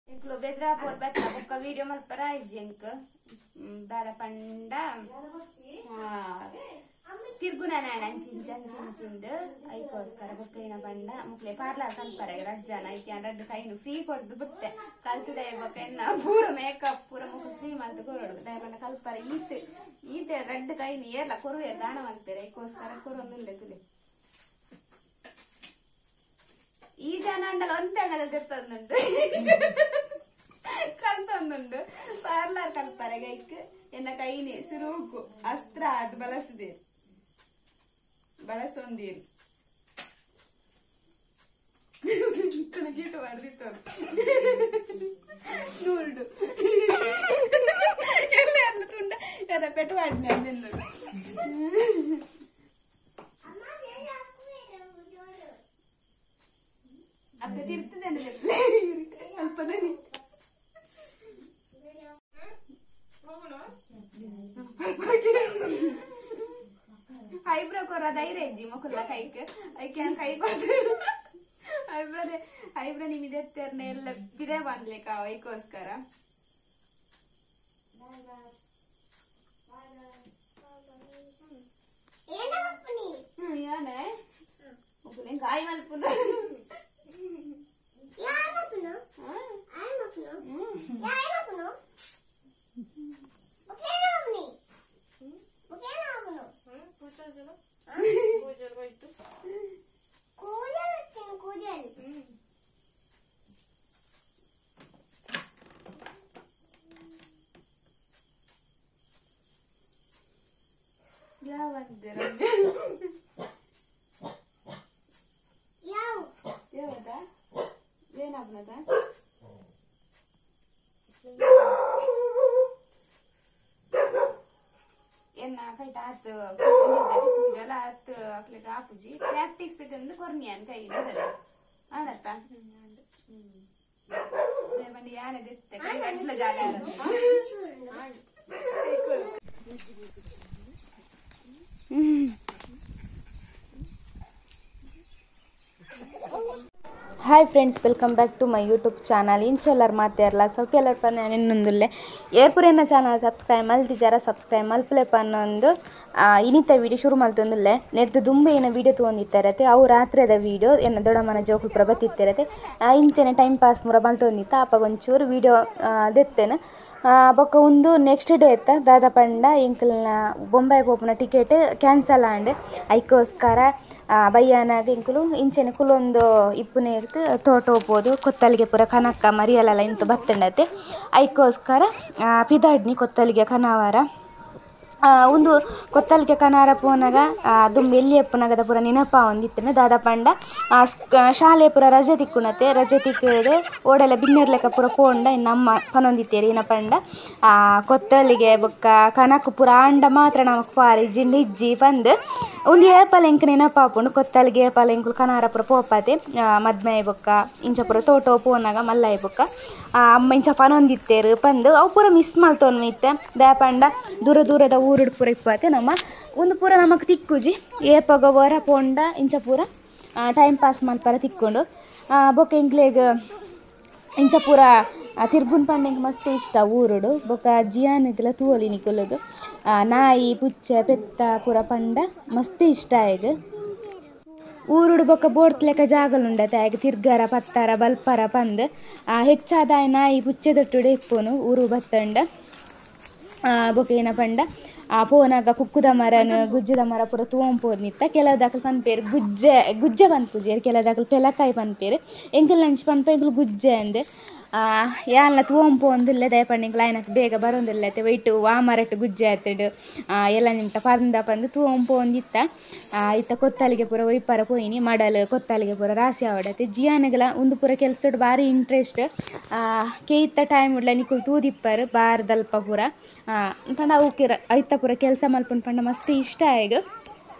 ಇಂಕ್ಲು ಬೆದ್ರ ಪೋದ್ ಬತ್ತ ಬೊಕ್ಕ ವಿಡಿಯೋ ಮಲ್ಪರ ಇಜ್ಜಿ ಎಂಕ್ ದಾದ ಪಂಡ ತಿರ್ಗುನ ಅಂಚಿಂಚ ಅಂಚಿಂಚಿಂದು ಐಕೋಸ್ಕರ ಬೊಕ್ಕ ಏನ ಪಂಡ ಮುಕ್ಲೆ ಪಾರ್ಲರ್ ಕಲ್ಪರ ರಡ್ಡ್ ಜನ ಐಕೆ ರಡ್ಡ್ ಕೈನು ಫ್ರೀ ಕೊಡ್ದು ಬಿಟ್ಟೆ ಕಲ್ತದೆ ಬೊಕ್ಕ ಎನ್ನ ಪೂರ ಮೇಕಪ್ ಪೂರ ಮುಖ ಫ್ರೀ ಮಲ್ತು ಕೊರಡು ದಾಯ ಪಂಡ ಕಲ್ಪರ ಈತ್ ಈತೆ ರಡ್ಡ್ ಕೈನು ಏರ್ಲ ಕೊರುವೆ ದಾನ ಮಲ್ಪೆರೆ ಐಕೋಸ್ಕರ ಕೊರೊಂದುಲ್ಲೆ ತುಲೆ ಈ ಜನ ಅಂಡಲ ಒಂತೆ ಅಂಡಲ ದೆತ್ತೊಂದುಂಡು ಕಲ್ತೊಂದುಂಡು ಪಾರ್ಲರ್ ಕಲ್ಪರೆ ಗೈಕ್ ಎನ್ನ ಕೈನೆ ಸುರುಕು ಅಸ್ತ್ರ ಅದು ಬಳಸದೆ ಬಳಸೊಂದೀರು ಗೀಟ ಮಾಡ್ದಿತ್ತು ನೋಡು ಎಲ್ಲ ಎಲ್ಲ ತುಂಡ ಎಲ್ಲ ಪೆಟ್ಟು ಮಾಡ್ಲಿ ಅದನ್ನು ಅಪ್ಪ ತಿರ್ತದೆ ಅಲ್ಪದನಿ ಐಬ್ರೋ ಕೊರ ಧೈರ್ಯ ಇಜ್ಜಿ ಮೊಕುಲ್ಲ ಕೈಕ್ ಐಕೆ ಕೈ ಕೊಡ್ತು ಐಬ್ರೋದೆ ಐಬ್ರೋ ನಿಮಿದೆ ತೆರ್ನೆ ಎಲ್ಲ ಬಿದೆ ಬಂದ್ಲಿಕ್ಕ ಐಕೋಸ್ಕರ ಯಾನೆ ಮೊಕುಲೆ ಗಾಯಿ ಮಲ್ಪುನ ಎನ್ನ ಕೈಟ ಆತು ಪೂಜೆಲ ಆತು ಅಕ್ಲೆಗ್ ಆಪುಜಿ ಪ್ರಾಕ್ಟೀಸ್ ಗಂದು ಕೊರ್ನಿ ಅಂತ ಐದು ಆಡತ್ತ ಬಂಡಿ ಯಾನೆ ದೆತ್ತೆ ಕೈ ಗಂಟ್ಲ ಜಾಗ Hi friends, welcome back to my YouTube channel. ಇಂಚೆಲ್ಲರ್ ಮಾತೆರ್ಲ ಸೌಖ್ಯಲ್ಲರ್ ಪನ್ನ ನಿನ್ನೊಂದುಲ್ಲೆ ಏರ್ಪುರೆನ ಚಾನಲ್ ಸಬ್ಸ್ಕ್ರೈಬ್ ಮಲ್ತಿಜಾರ ಸಬ್ಸ್ಕ್ರೈಬ್ ಮಲ್ಪುಲೆ ಪನ್ನೊಂದು ಇನಿತ ವೀಡಿಯೋ ಶುರು ಮಲ್ತೊಂದುಲ್ಲೆ ನೆಡ್ದು ದುಂಬೆ ಏನ ವೀಡಿಯೋ ತೊಗೊಂಡಿತ್ತಾರತೆ ಅವು ರಾತ್ರಿದ ವೀಡಿಯೋ ಎನ್ನ ದೊಡಮನ ಜೋಕುಲು ಪೂರ ಬತ್ತಿತ್ತಿರತೆ ಇಂಚನೆ ಟೈಮ್ ಪಾಸ್ ಮುರ ಮಲ್ತೊಂದಿತ್ತ ಅಪಗ ಒಂಚೂರು ವೀಡಿಯೋ ದೆತ್ತೇನೆ ಬೊಕ್ಕ ಉಂದು ನೆಕ್ಸ್ಟ್ ಡೇ ಇತ್ತ ದಾದ ಪಂಡ ಎಂಕಲ್ನ ಬೊಂಬಾಯಿ ಪೋಪುನ ಟಿಕೆಟ್ ಕ್ಯಾನ್ಸಲ್ ಆಂಡ್ ಐಕೋಸ್ಕರ ಬಯ್ಯಾನಾಗ ಎಂಕುಲು ಇಂಚನೆ ಕುಲೊಂದು ಇಪ್ಪುನೆ ಇರ್ತು ತೋಟ ಹೋಗ್ಬೋದು ಕೊತ್ತಲಿಗೆ ಪೂರ ಕನಕ್ಕ ಮರಿಯಲಲ್ಲ ಇಂತ ಬತ್ತಂಡತೆ ಐಕೋಸ್ಕರ ಪಿದಾಡ್ನಿ ಕೊತ್ತಲಿಗೆ ಕನಾವಾರ ಒಂದು ಕೊತ್ತಲಿಗೆ ಕನಾರ ಪೋನಾಗ ದುಂಬು ಎಲ್ಲಿ ಎಪ್ಪುನಾಗದ ಪೂರ ನೆನಪ ಒಂದಿತ್ತನೆ ದಾದ ಪಂಡ ಶಾಲೆ ಪೂರ ರಜೆ ತಿಕ್ಕುನತೆ ರಜೆ ತಿಕ್ಕದೆ ಓಡೆಲ್ಲ ಬಿನ್ನೆರ್ಲೆಕ್ಕ ಪೂರ ಪೋಂಡ ಇನ್ನು ಅಮ್ಮ ಪನೊಂದಿತ್ತೇರಿ ಏನ ಪಂಡ ಕೊತ್ತಲಿಗೆ ಬೊಕ್ಕ ಕನಕು ಪೂರ ಆಂಡ ಮಾತ್ರ ನಮಕ್ ಪಾರಿ ಜಿಂಡ ಇಜ್ಜಿ ಪಂದ್ ಒಂದು ಏಪಲ ಎಂಕ್ ನೆನಪ ಆಪುಂಡು ಕೊತ್ತಲಿಗೆ ಏಪಲ ಎಂಕುಲು ಕನಾರ ಪೂರ ಪೋಪಾತೆ ಮದ್ಮೆ ಬೊಕ್ಕ ಇಂಚ ಪೂರ ತೋಟ ಪೋನಾಗ ಮಲ್ಲಾಯಿ ಬೊಕ್ಕ ಅಮ್ಮ ಇಂಚ ಪನೊಂದಿತ್ತೇರು ಪಂದ್ ಅವು ಪೂರ ಮಿಸ್ ಮಲ್ತೊನ್ಮೆ ಇತ್ತೆ ದಾಪಂಡ ದೂರ ದೂರದ ಊರುಡು ಪೂರ ಇಪ್ಪತ್ತೆ ನಮ್ಮ ಒಂದು ಪೂರ ನಮಕ್ ತಿಕ್ಕುಜಿ ಏಪಗ ವರ ಪೋಂಡ ಇಂಚ ಪೂರ ಟೈಮ್ ಪಾಸ್ ಮಲ್ಪರ ತಿಕ್ಕೊಂಡು ಬೊಕ್ಕ ಎಂಕ್ಲೆಗ್ ಇಂಚ ಪೂರ ತಿರ್ಗುನ್ ಪಂಡ ಎಂಕ್ ಮಸ್ತ್ ಇಷ್ಟ ಊರುಡು ಬೊಕ್ಕ ಜಿಯಾನಗ್ಲ ತೂವೊಲಿ ನಿಕುಲುಗು ನಾಯಿ ಪುಚ್ಚೆ ಪೆತ್ತ ಪೂರ ಪಂಡ ಮಸ್ತ್ ಇಷ್ಟ ಆಯ್ಗ್ ಊರುಡು ಬೊಕ್ಕ ಬೋಡ್ತ್ಲೆಕ್ಕ ಜಾಗಲುಂಡತೆ ಆಯ್ಗ್ ತಿರ್ಗರ ಪತ್ತಾರ ಬಲ್ಪರ ಪಂದ್ ಹೆಚ್ಚಾದ ನಾಯಿ ಪುಚ್ಚೆ ದೊಟ್ಟುಡೆ ಇಪ್ಪುನು ಊರು ಬತ್ತಂಡ ಬೊಕ್ಕ ಏನ ಪಂಡ ಪೋನಾಗ ಕುಕ್ಕುದ ಮರನ್ ಗುಜ್ಜದ ಮರ ಪೂರ ತೂವೊಂಪೋದ್ನಿತ್ತ ಕೆಲವು ದಾಕಲ್ ಪನ್ಪೇರು ಗುಜ್ಜೆ ಗುಜ್ಜೆ ಪನ್ಪುಜೆರ್ ಕೆಲವು ದಾಕಲ್ ಪೆಲಕಾಯಿ ಪನ್ಪೇರು ಎಂಕಲ್ ನಂಚಿ ಪನ್ಪ ಎಂಕುಲು ಗುಜ್ಜೆ ಅಂದ್ ಯಾನ್ಲ ತೂವೊಂಪೋಂದುಲ್ಲೆ ದಯಪಂಡ ಎಂಕುಲು ಆಯ್ನಕ್ ಬೇಗ ಬರೋಂದಿಲ್ಲತೆ ವೈಟ್ ವಾ ಮರಟ್ ಗುಜ್ಜೆ ಆತುಂಡು ಎಲ್ಲ ನಿಮ್ಟ ಪಂದ ಪಂದ್ ತೂವೊಂಪೋಂದಿತ್ತ ಇತ್ತ ಕೊತ್ತಲಿಗೆ ಪೂರ ಒಯ್ಪರ ಪೋಯಿನಿ ಮಡಲ್ ಕೊತ್ತಲಿಗೆ ಪೂರ ರಾಸಿ ಆವಡತೆ ಜಿಯಾನಗಲ ಉಂದು ಪೂರ ಕೆಲ್ಸಡ್ ಬಾರಿ ಇಂಟ್ರೆಸ್ಟ್ ಕೇಯ್ತ ಟೈಮ್ ಉಡ್ಲ ನಿಕುಲು ತೂದಿಪ್ಪರು ಬಾರ್ದಲ್ಪ ಪೂರ ಪಂಡ ಅವು ಐತ ಪೂರ ಕೆಲಸ ಮಲ್ಪುಂಡು ಪಂಡ ಮಸ್ತ್ ಇಷ್ಟ ಆಯ್ಗ್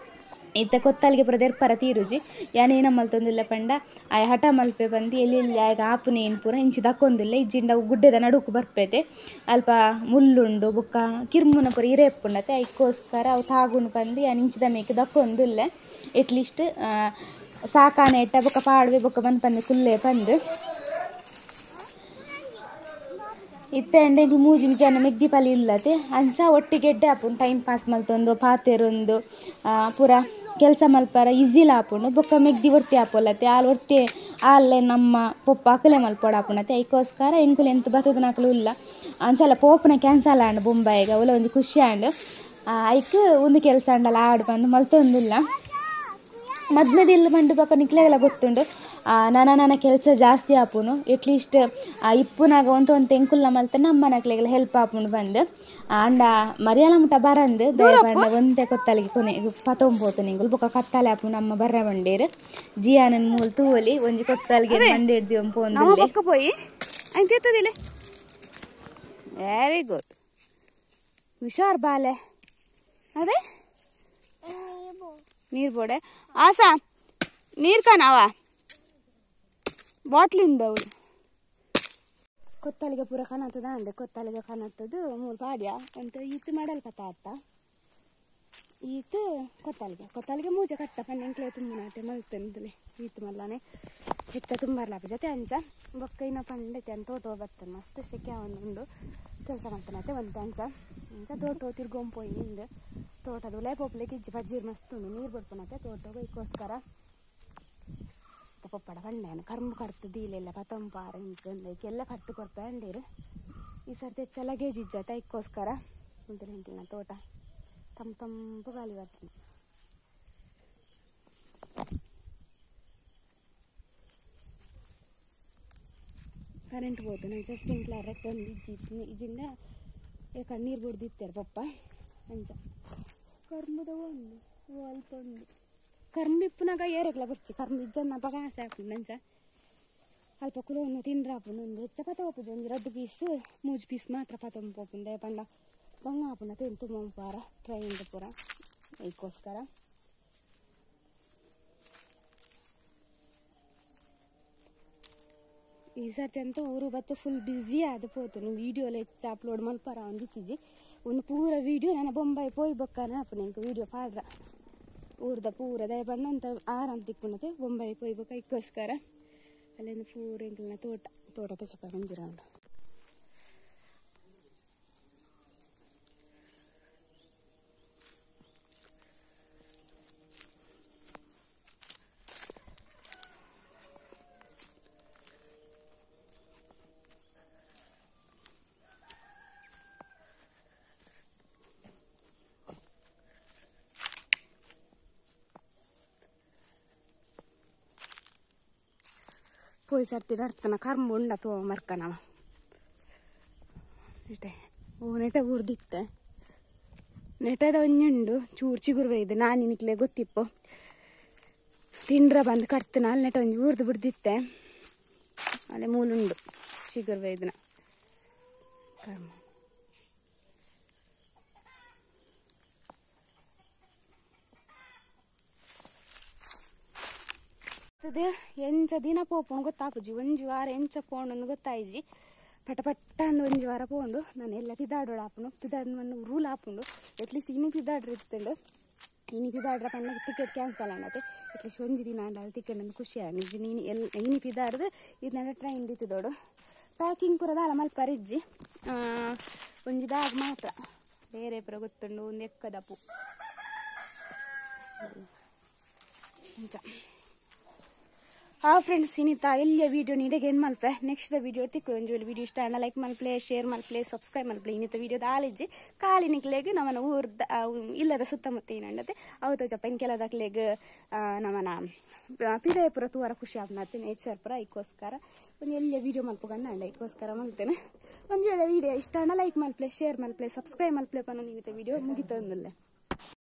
ಇತ್ತ ಕೊತ್ತಲಿಗೆ ಪೂರ ದೆರ್ಪರ ತೀರುಜಿ ಯಾನ್ ಮಲ್ತೊಂದುಲ್ಲ ಪಂಡ ಆಯ್ ಹಠ ಮಲ್ಪೆ ಬಂದು ಎಲ್ಲಿ ಎಲ್ಲಿ ಆಯ್ಗ ಆಪುನೆ ಏನ್ ಪೂರ ಇಂಚಿ ದಕ್ಕೊಂದುಲ್ಲ ಇಜ್ಜಿಂಡ ಅವು ಗುಡ್ಡೆದ ನಡುಕು ಬರ್ಪೇತೆ ಅಲ್ಪ ಮುಳ್ಳುಂಡು ಬೊಕ್ಕ ಕಿರ್ಮುನ ಪೂರ ಇರೆ ಇಪ್ಪುಂಡತೆ ಐಕ್ಕೋಸ್ಕರ ಅವು ತಾಗುಂಡು ಬಂದು ಯಾನ್ ಇಂಚಿದ ಮೇಕ್ ದಕ್ಕೊಂದುಲ್ಲೆ ಎಟ್ಲೀಸ್ಟ್ ಸಾಕಾನೆ ಇಟ್ಟ ಬೊಕ್ಕ ಪಾಡ್ವೆ ಬೊಕ್ಕ ಮನ್ಪಂದೆ ಕುಲ್ಲೆ ಪಂದು. ಇತ್ತೆ ಅಂಡ ಎಂಕ್ಲು ಮೂಜಿ ಜನ ಮೆಗ್ದಿ ಪಲಿ ಇಲ್ಲತೆ ಅಂಚ ಒಟ್ಟಿಗೆ ಎಡ್ಡೆ ಆಪುಂಡು ಟೈಮ್ ಪಾಸ್ ಮಲ್ತೊಂದು ಪಾತೆರೊಂದು ಪೂರ ಕೆಲಸ ಮಲ್ಪರ ಈಸಿಲ ಆಪುಂಡು ಬೊಕ್ಕ ಮೆಗ್ದಿ ಒರ್ತಿ ಆಪೊಲತೆ ಆಲ್ ಒರ್ತಿ ಆಲ್ಲೆ ನಮ್ಮ ಪೊಪ್ಪ ಅಕಲೆ ಮಲ್ಪೊಡು ಆಪುಂಡತೆ ಐಕೋಸ್ಕರ ಎಂಕುಲು ಎಂತ ಬತ್ತದನಕುಲು ಉಲ್ಲ ಅಂಚಲ ಪೋಪುನ ಕ್ಯಾನ್ಸಲ್ ಆಂಡ್ ಬೊಂಬಾಯಿಗ್ ಅವುಲ ಒಂಜಿ ಖುಷಿ ಆಂಡ್ ಐಕ್ ಉಂದು ಕೆಲಸ ಆಂಡಲ ಆಡು ಪಂದ್ ಮಲ್ತೊಂದುಲ್ಲ ಮದ್ಮೆದಿಲ್ಲ ಪಂಡ ಬೊಕ್ಕ ನಿಕ್ಲೆಗೆಲ ಗೊತ್ತುಂಡು ನನ ನನ ಕೆಲಸ ಜಾಸ್ತಿ ಆಪುಂಡು ಎಟ್ಲೀಸ್ಟ್ ಇಪ್ಪುನಾಗ ಒಂತ ಒಂತೆ ಎಂಕುಲ್ನ ಮಲ್ತ ನಮ್ಮನಕ್ಲೆಗೆಲ ಹೆಲ್ಪ್ ಆಪುಂಡು ಪಂದ್ ಆಂಡ ಮರಿಯಾಲ ಮುಟ ಬರಂದ್ ದಯ ಪಂಡ ಒಂತೆ ಕೊತ್ತಲಿಗೆ ಕೊನೆ ಪತೊಂಪೋತು ಎಂಕುಲು ಬೊಕ್ಕ ಕತ್ತಾಲೆ ಆಪುಂಡು ನಮ್ಮ ಬರ್ರ ಬಂಡೇರು ಜಿಯಾನನ್ ಮೂಲು ತೂವೊಲಿ ಒಂಜಿ ಕೊತ್ತಲಿಗೆ ಮಂಡೇರ್ದಿ ಪೋಂದುಲ್ಲೆ ಬೊಕ್ಕ ಪೋಯಿ ಐನ್ ತಿತ್ತದಿಲೆ ವೆರಿ ಗುಡ್ ಹುಷಾರ್ ಬಾಲೆ ಅದೇ ನೀರು ಬೋಡೆ ಆಸಾ ನೀರು ಕಾಣವ ಬಾಟ್ಲಿ ಉಂಡು ಕೊತ್ತಲಿಗೆ ಪೂರ ಕಾಣತ್ತದ ಅಂದೆ ಕೊತ್ತಲಿಗೆ ಕಾಣತ್ತದು ಮೂರು ಪಾಡ್ಯ ಅಂತ ಈತು ಮಾಡಲ್ ಕಥ ಆತ ಈತು ಕೊತ್ತಲಿಗೆ ಕೊತ್ತಲಿಗೆ ಮೂಜೆ ಕಟ್ಟ ಪನ್ನೆಂಕ್ಲೆ ತುಂಬುನಾತೆ ಮಲ್ತಂದಲೆ ಈತು ಮಲ್ಲಾನೆ ಹೆಚ್ಚ ತುಂಬರ್ಲಾಪ ಜೊತೆ ಅಂಚ ಬೊಕ್ಕ ಇನ್ನ ಪಂಡತೆ ಅಂತ ತೋಟೋ ಬರ್ತದೆ ಮಸ್ತ್ ಶೆಕೆ ಉಂಡು ಕೆಲಸ ಮಾಡ್ತಾನತೆ ಒಂತೆ ಅಂಚ ಅಂಚ ತೋಟೋ ತಿರ್ಗೊಂಪೋಯಿ ನಿಂದು ತೋಟದ ಉಲೆ ಪೋಪ್ಲೆ ಕಿಜ್ಜಿ ಬಜ್ಜೀರ್ ಮಸ್ತ್ ಉಂಡು ನೀರು ಬಡ್ಪನತೆ ತೋಟೋಗ ಐಕೋಸ್ಕರ ಪೊಪ್ಪಡ ಪಂಡೇನು ಕರ್ಮು ಕರ್ತು ದೀಲೆಲ್ಲ ಪತಂಪಾರ ಇಂಕೆಲ್ಲ ಕಟ್ಟು ಕೊರ್ಪೆ ಅಂಡೇರು ಈ ಸರ್ತಿ ಹೆಚ್ಚ ಲಗೇಜ್ ಇಜ್ಜಾತ ಐಕ್ಕೋಸ್ಕರ ಮುಂದೆ ಎಂಕಿನ ತೋಟ ತಂಪು ತಂಪು ಗಾಳಿ ಬರ್ತದೆ ಕರೆಂಟ್ ಹೋತು ನಂಚ ಸ್ಪ್ರಿಂಕ್ಲರ್ ಒಂದು ಇಜ್ಜಿ ಇಜ್ಜಿಂದ ಯಾಕಂದ್ರೆ ನೀರು ಬಡ್ದಿತ್ತಾರೆ ಪಪ್ಪ ಅಂಚ ಕರ್ಮದ ಒಂದು ಅಲ್ಪ ಉಂಡು ಕರ್ಮ ಇಪ್ಪುನಾಗ ಏರೆಗ್ಲ ಬರ್ಚಿ ಕರ್ಮ ಇಜ್ಜನ್ನಪಗ ಆಸೆ ಆಪುಂಡು ಅಂಚ ಅಲ್ಪ ಕುಲವನ್ನು ತಿಂಡ್ರ ಆಪುಂಡು ಒಂದು ಹೆಚ್ಚ ಪತ ಪೋಪುಜಿ ಒಂಜಿ ರಡ್ಡು ಪೀಸ್ ಮೂಜಿ ಪೀಸ್ ಮಾತ್ರ ಪತೊಂದು ಪೋಪುಂಡು ಪಂಡ ಬಂಗ ಆಪುಂಡ ತಿಂದು ತುಂಬ ಟ್ರೈನ್ ಪೂರ ಐಕ್ಕೋಸ್ಕರ ಈ ಸರ್ತಿ ಅಂತೂ ಊರು ಬತ್ತು ಫುಲ್ ಬ್ಯುಸಿ ಆದ ಪೋತುನು ವೀಡಿಯೋಲ ಹೆಚ್ಚು ಅಪ್ಲೋಡ್ ಮಲ್ಪರ ಒಂದಿತ್ತಿಜಿ ಒಂದು ಪೂರ ವೀಡಿಯೋ ನನ್ನ ಬೊಂಬಾಯಿ ಪೋಯ್ ಬೊಕ್ಕನ ಆಪುಂಡು ಎಂಕ್ ವೀಡಿಯೋ ಪಾಡ್ರ ಊರ್ದ ಪೂರ ದಯ ಪಂಡ ಒಂತ ಆರಾಮ್ ತಿಕ್ಕುಂಡತೆ ಬೊಂಬಾಯಿ ಪೋಯ್ ಬೊಕ್ಕ ಐಕ್ಕೋಸ್ಕರ ಅಲ್ಲಿಂದ ಪೂರ ಎಂಕ್ಲೆನ ತೋಟ ತೋಟದ ಚಪ್ಪ ಒಂಜಿ ರೌಂಡ್ ಪೋಯ್ ಸರ್ತಿ ನರ್ತನ ಕರ್ಮ ಉಂಡ ತೋ ಮರ್ಕನವ ನೆಟೆ ಓ ನೆಟೆ ಊರ್ದಿತ್ತೆ ನೆಟದ ಒಂಜುಂಡು ಚೂರು ಚಿಗುರು ಬೈದು ನಾನು ನಿಕ್ಲೆ ಗೊತ್ತಿಪ್ಪು ತಿಂಡ್ರ ಬಂದು ಕಟ್ತನ ಅಲ್ಲಿ ನೆಟ ಒಂಜಿ ಊರ್ದು ಬಿಡ್ದಿತ್ತೆ ಅಲ್ಲೇ ಮೂಲುಂಡು ಚಿಗುರು ಬೈದನ ಕರ್ಮ ಎಂಚ ದಿನ ಪೋಪುಂಡು ಗೊತ್ತಾಪುಜಿ ಒಂಜಿ ವಾರ ಎಂಚ ಪೋಂಡು ಗೊತ್ತಾಯಿಜಿ ಪಟ ಪಟ್ಟ ಅಂದು ಒಂಜಿ ವಾರ ಪೋಂಡು ನಾನು ಎಲ್ಲ ಪಿದಾಡೋಳು ಆಪುಂಡು ಪಿದಾಡ್ ಮಣ್ಣು ರೂಲ್ ಆಪುಂಡು ಅಟ್ಲೀಸ್ಟ್ ಇನಿ ಪಿದಾಡ್ರ ಇತ್ತುಂಡು ಇನಿ ಪಿದಾಡ್ರ ಪಣ್ಣ ಟಿಕೆಟ್ ಕ್ಯಾನ್ಸಲ್ ಆನತೆ ಅಟ್ಲೀಸ್ಟ್ ಒಂಜಿ ದಿನ ಅಂಡ ಟಿಕೆಟ್ ಅಂದು ಖುಷಿ ಆಂಡ್ ನೀನು ಎಲ್ಲ ಇನಿ ಪಿದಾಡ್ದು ಇದು ನನ್ನ ಟ್ರೈನ್ ದಿತ್ತದೋಡು ಪ್ಯಾಕಿಂಗ್ ಪೂರ ದಾಲ ಮಲ್ಪರ ಇಜ್ಜಿ ಒಂಜಿ ಬ್ಯಾಗ್ ಮಾತ್ರ ಬೇರೆ ಪೂರ ಗೊತ್ತುಂಡು ಒಂದು ಎಕ್ಕದಪ್ಪು ಅಂಚ ಹಾ ಫ್ರೆಂಡ್ಸ್ ಇನ್ನಿತ ಎಲ್ಲಿಯ ವೀಡಿಯೋ ನೀಡೆಗೆ ಏನು ಮಲ್ಪೆ ನೆಕ್ಸ್ಟ್ the video ತಿಕ್ಕು ಒಂಜಿ ವೇಳೆ ವೀಡಿಯೋ ಇಷ್ಟ ಆಂಡ ಲೈಕ್ ಮಲ್ಪ್ಲೆ ಶೇರ್ ಮಲ್ಪ್ಲೆ ಸಬ್ಸ್ಕ್ರೈಬ್ ಮಲ್ಪ್ಲೆ ಇನ್ನಿತ ವೀಡಿಯೋದ ಆಲಿಜ್ಜಿ ಕಾಲಿ ನಿಕ್ಲೆಗ್ ನಮ್ಮನ ಊರ್ದ ಇಲ್ಲದ ಸುತ್ತಮುತ್ತ ಏನಂಡತೆ ಅವು ತೋಜಪ್ಪ ಇನ್ ಕೆಲದಕ್ಲೆಗ್ ನಮ್ಮನ ಪಿದಾಯಪುರ ತೂವರ ಖುಷಿ ಆಪ್ನತ್ತೆ ನೇಚರ್ ಪುರ ಐಕ್ಕೋಸ್ಕರ ಒಂಜಿ ಎಲ್ಲಿಯ ವೀಡಿಯೋ ಮಲ್ಪುಗಂಡ ಅಂಡ ಐಕ್ಕೋಸ್ಕರ ಮಲ್ತೇನೆ ಒಂಜಿ ವೇಳೆ ವೀಡಿಯೋ ಇಷ್ಟ ಆಂಡ ಲೈಕ್ ಮಲ್ಪ್ಲೆ ಶೇರ್ ಮಲ್ಪ್ಲೆ ಸಬ್ಸ್ಕ್ರೈಬ್ ಮಲ್ಪ್ಲೆ ಪನ್ನ ಇನ್ನಿತ ವೀಡಿಯೋ ಮುಗಿತೊಂದುಲ್ಲೆ.